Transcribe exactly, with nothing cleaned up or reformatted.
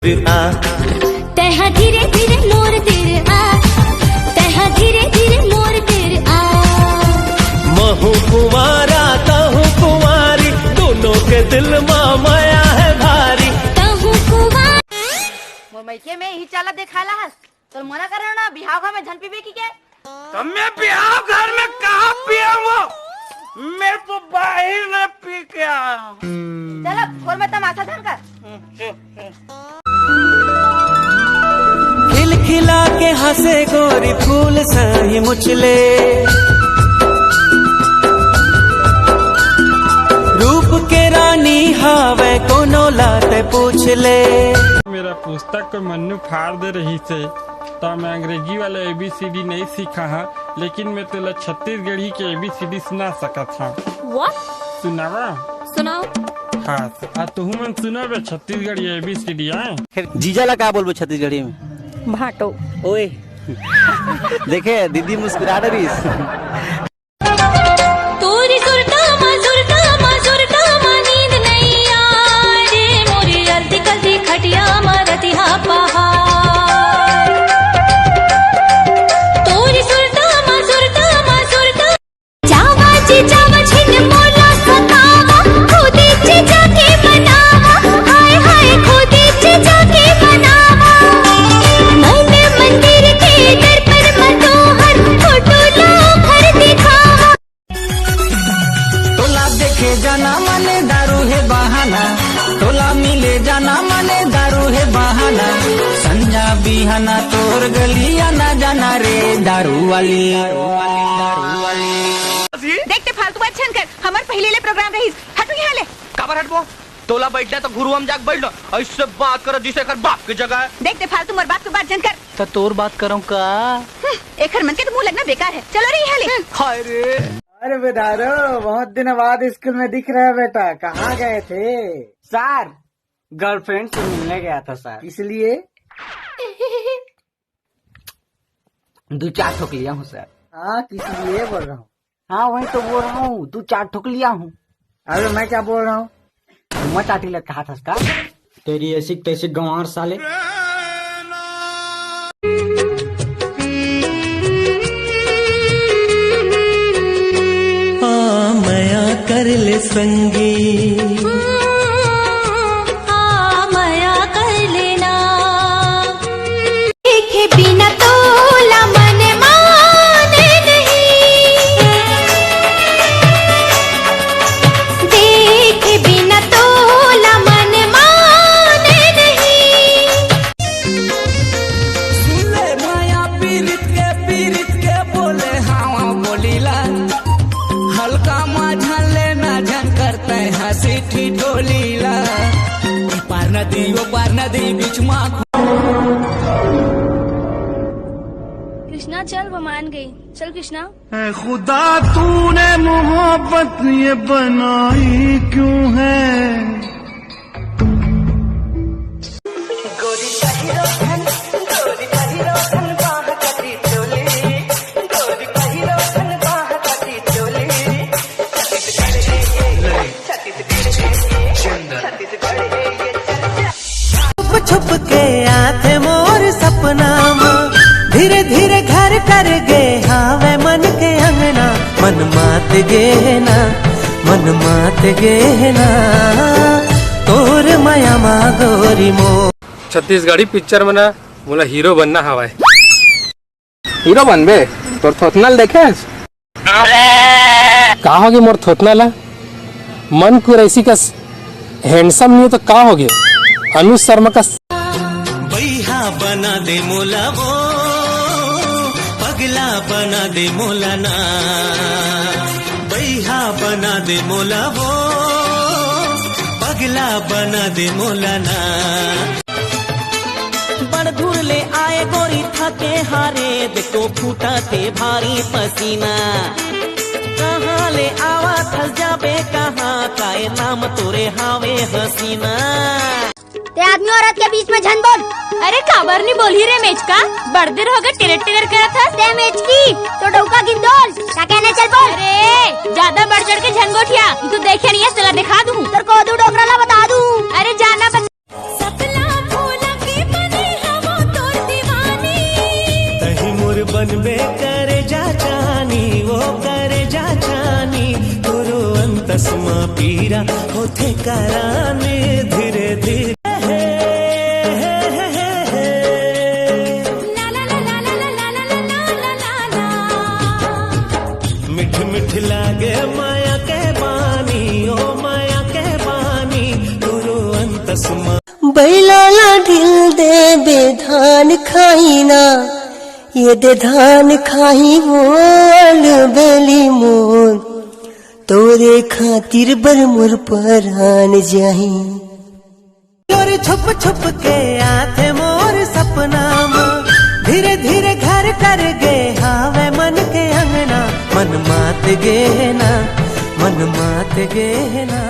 आ। तैहा धीरे धीरे मोर तीर आ, तैहा धीरे धीरे मोर तीर आ। महू कुंवारा तहू कुंवारी, दोनों के दिल मा माया है भारी। तहू कुंवार। मोर मइके में ही चाला देखाला हस, तोर मना करना ना, बिहाव घर में झन पीबे की के? तो मैं बिहाव घर में कहाँ पियाऊंगा? मैं तो बाहर में पी के आया हूँ। चलो, खोर में तमाशा झन कर। खिलखिला के हंसे गोरी फूल सही मुचले। रूप के रानी हावे कोनो ला ते पूछ ले। मेरा पुस्तक को मन्नू फाड़ दे रही से, तो मैं अंग्रेजी वाला एबीसीडी नहीं सीखा हाँ, लेकिन मैं तेला छत्तीसगढ़ी के एबीसीडी सुना सकत हाँ। What? सुनावा? सुनाओ। हाँ, आ तुहू मन सुनावे छत्तीसगढ़ी एबीसीडी आए। फिर जीजा ला का बोलबो छत्तीसगढ़ी में? भाटो। ओए। देखे, दीदी मुस्कुरा डरिस। तोरी सुरता मा, सुरता मा, सुरता मा नींद नइ आए रे, मोरी अलती कलती खटिया मा रतिहा पहाड़। तोरी सुरता मा, सुरता मा, सुरता। जावा जी जावा झिन मोला सतावा, खुदे च जाके मनावा, हाय हाय खुदे च जाके मनावा। मन मंदिर के दर्पण मा तोहर फोटो ला घर दिखावा। तोला देखे जाना माने दारू हे बहाना, तोला मिले जाना माने दारू हे बहाना। संझा बिहाना तोर गलिया ना जाना रे दारू वाली। देख ते फालतू बात झन कर, हमर पहले ले प्रोग्राम रहिस, हटू यहाँ ले। काबर हटबो? तोला बैठना तो घुरुआ म जाके बैठ लो। ऐसे बात करो जिसे एकर बाप की जगह है। देख ते फालतू मोर बाप के बात झन कर। तो तोर बात करूँ का? हम्म, एकर मन के तो मुंह लगना बेकार है। चलो रे यहाँ ले। हम्म। हाय रे। अरे बेदारो, बहुत दिन बाद स्कूल में दिख रहे बेटा, कहाँ गए थे? सर, गर्लफ्रेंड से मिलने गया था सर। इसलिए? दो चार ठोक लिया हूँ सर। हाँ, किस लिए बोल रहा हूँ? हाँ, वही तो बोल रहा हूँ, दो चार ठोक लिया हूँ। अरे, मैं क्या बोल रहा हूँ? मैं चाटी लग कहा था उसका। तेरी ऐसी तैसी गंवार साले। आ मया कर ले संगी। आ मया कर लेना। देखे बिना तोला मन माने नहीं, देखे बिना तोला मन माने नहीं। सुन ले माया पीरित के, पीरित के बोले हाँ बोलीला, हल्का मा झन लेना झन करते हंसी ठिठोलीला। पार नदी, ओ पार नदी, बीच मा। कृष्णा, चल, वो मान गई। चल कृष्णा। ऐ खुदा, तूने मोहब्बत ये बनाई क्यों है? छुप छुप के आथे मोर सपना मा, धीरे धीरे घर कर गे हावे मन के अंगना। मन मात गे ना, मन मात गे ना, तोर मया मा गोरी मोर। छत्तीसगढ़ी पिक्चर में ना मोला हीरो बनना हवय। हीरो बनबे? तोर थोथना ल देखेस? का होगे मोर थोथना ला? मन कुरैशी कस हैंडसम नहीं हो तो का होगे? अनुज शर्मा कस। बैहा बना दे मोला वो, पगला बना दे मोला ना। बैहा बना दे मोला वो, पगला बना दे मोला ना। बड़ दूर ले आए गोरी थके हारे, देखो फूटथे भारी पसीना। कहाँ ले आवत हस जाबे कहाँ, काय नाम तोरे हावे हसीना। ते आदमी औरत के बीच में झन बोल। अरे काबर नी बोलही रे मेचका, बड़ देर होगे टेरे टेरे करत हस। ते मेचकी, तो डौका गिंदोल, का कहना चल बोल। अरे ज्यादा बढ़ चढ़ के झन गोठिया, तू देखे नहीं है, चला दिखा दूँ। तेरे को दू डोकरा ला बता दूँ। अरे जाना बता। सपना भूला बनबे करे जा चानी, वो करे जा चानी, तोरो अंतस मा पीरा होथे करान धीरे धीरे। मिठ मिठ लागे माया के बानी, ओ माया के बानी, तोरो अंतस मा। बैला ला ढील देबे धान खाही ना, ये दे धान खाही बोल बेली मोर, तोरे खातिर बर मोर परान जाही। तोर छुप छुप के आथे मोर सपना मा, धीरे धीरे घर कर गे हावे मन के अंगना, मन मात गे ना, मन मात गे ना।